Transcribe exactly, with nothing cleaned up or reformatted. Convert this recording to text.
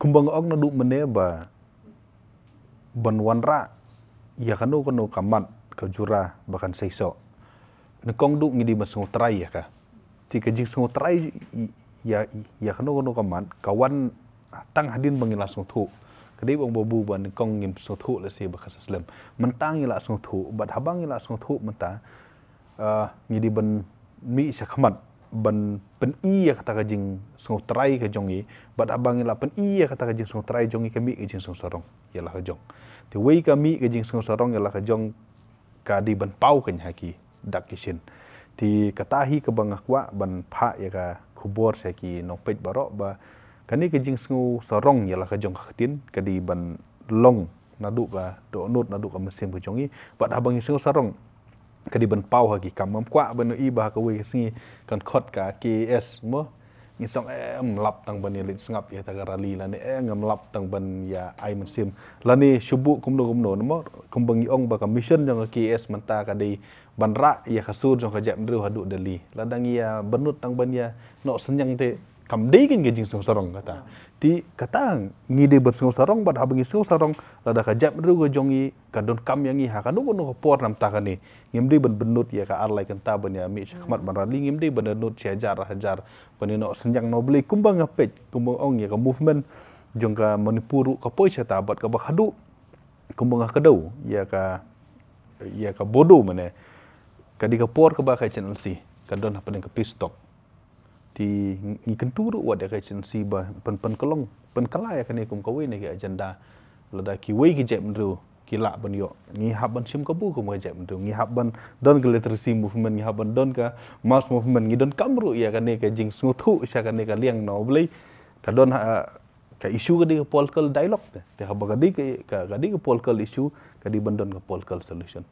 Kumba nga ong naduh mynne ba ban wanrah ïa kano kano ka mat ka jura ba kan seisoh, nyngkong duh ngi dei ban sngewtrai ïa ka. Te ka jingsngewtrai ïa, ïa kano kano ka mat ka wan tang hadien ba ngi la sngewthuh. Ka dei ba ong babu ba nyngkong ngim sngewthuh lehse ba ka sa slem. Mynta ngi la sngewthuh, bad haba ngi la sngewthuh mynta, ah, ngi dei ban mih sha khmat ban pyni ïa kata ka jingsngewtrai ka jong ngi, bad haba ngi la pyni ïa kata ka jingsngewtrai jong ngi, ka mih ka jingsngewsarong ïa la ka jong. Te wei ka mih ka jingsngewsarong ïa la ka jong, ka dei ban paw kane ha ki dak ki shin. Te kata hi kaba nga kwah ban phah ïa ka khubor sha ki nongpeit baroh ba kane ka jingsngewsarong ïa la ka jong ka ktien ka dei ban long naduh ka dohnud, naduh ka mynsiem ka jong ngi. Bad haba ngi sngewsarong, ka dei ban paw ha ki kam. Ngam kwah ban ïohi ba ha kawei ka sngi kan khot ka K A S mo, ngi song, eh, ngam lap tang ban ïa leit sngap ïa kata ka rally, lane, eh, ngam lap tang ban ïa ai mynsiem, lane shu buh kumno kumno, namar kumba ngi ong ba ka mission jong ka K A S mynta ka dei ban rah ïa ka sur jong ka jaitbynriew haduh Delhi. Lada ngi ïa bynnud tang ban ïa noh synñiang te kam dei kein ka jingsngewsarong kata. Te kata ngi dei ban sngewsarong, bad haba ngi sngewsarong, lada ka jaitbynriew ka jong ngi ka donkam ïa ngi ha kano kano ka por namar kane, ngim dei ban bynnud ïa ka ar lai kynta ban ïa mih sha khmat ban rally, ngim dei ban bynnud shi hajar hajar ban ïa noh synñiang. Namar balei, kumba nga peit, kumba ong ïa ka movement jong ka Manipur ruh ka poi shata, bad kaba khadduh kumba nga kdew ïa ka, ïa ka Bodo mynne, ka dei ka por kaba ka H N L C ka don hapdeng ka peace talk. Te ngi kyntu ruh wat ïa ka H N L C ba pyn, pynkylla, pynkylla ïa kane kum kawei na ki agenda. Lada kiwei ki jaitbynriew ki lah ban ïoh, ngi hap ban shim kabu kum ka jaitbynriew, ngi hap ban don ka literacy movement, ngi hap ban don ka mass movement, ngi donkam ruh ïa kane ka jingsngewthuh sha kane ka liang. Namar balei, ka don ha, ka issue ka dei ka political dialogue te. Te haba ka dei ka, ka, ka dei ka political issue, ka dei ban don ka political solution.